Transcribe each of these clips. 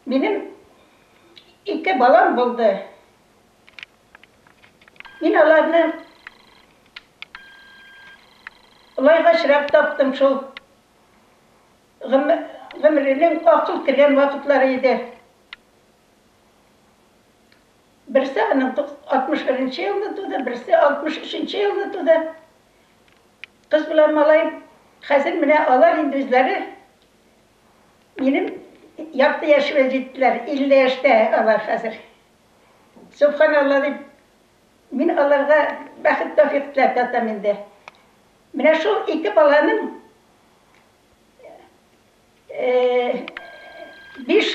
Минем ике балам булды. Мин аларны олайгачрак таптым шул. Гомеренең акыл кергән вакытлары иде. Берсе аның 61 нче елны туды, берсе 63 нче елны туды. Кыз белән малай хәзер менә алар инде үзләре минем ярты яшемә җиттеләр, 50 яшьтә алар хәзер. Сөбханалла дип, мин аларга бәхет тәүфыйк теләп ятам инде. Менә шул ике баланың Биш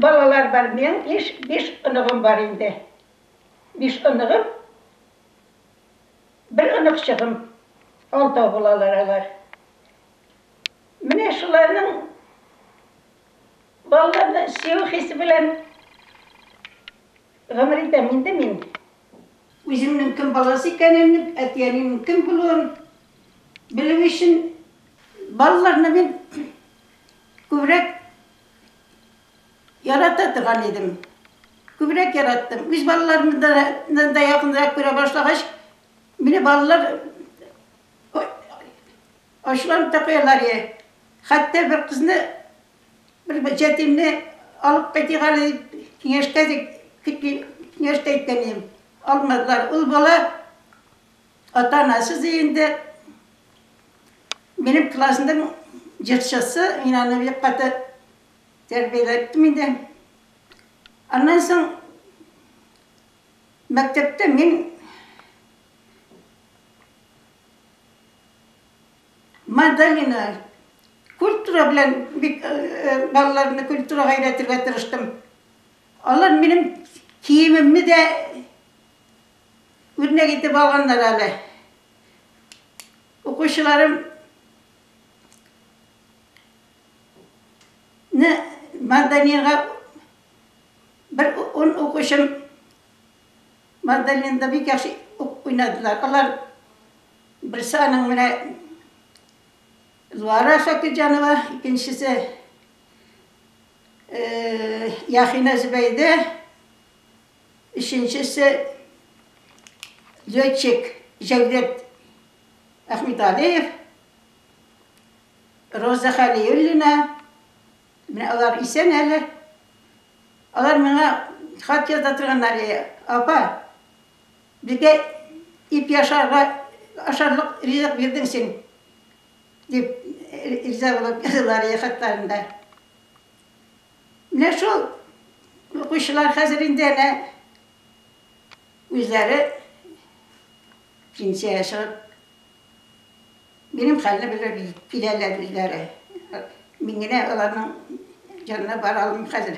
балалар бар минем, биш, биш оныгым бар инде. Биш оныгым, бер оныкчыгым. Алтау булалар алар. Менә шуларның балаларны сөю хисе белән гомер итәм инде мин. Үземнең кем баласы икәнемне, әти-әниемнең кем булуын белү өчен балаларны мин күбрәк ярата торган идем. Күбрәк яраттым. Үз балаларымны да якынрак күрә башлагач, мине балалар ачуланып та куялар иде. Хәтта бер кызны, бер җәтимне алып кайтыйк әле дип киңәшкә дип киңәш тә иткән идем. Алмадылар. Ул бала Ата-анасыз инде. Минем классның җырчысы, мин аны бик каты тәрбияләттем инде. Аннан соң мәктәптә мин мандолина, культура белән бик балаларны культурага өйрәтергә тырыштым. Алар минем киемемне дә Үрнәк итеп алганнар әле. Укучыларым ны мандолинга бер ун укучым мандолинда бик яхшы уйнадылар. Алар берсе аның менә Луара Шакирҗанова, икенчесе Яхина Зөбәйдә, Өченчесе, летчик Җәүдәт Әхмәтгалиев, Роза Хәлиуллина, менә алар исән әле. Алар миңа хат яза торганнар иде, Апа, безгә ипи ашарга, ашарлык ризык бирдең син, дип риза булып язалар иде хатларында. Менә шул укучылар хәзер инде әнә үзләре пенсиягә чыгып, минем хәлне белеп киләләр үзләре. Мин генә аларның янына бара алмыйм хәзер.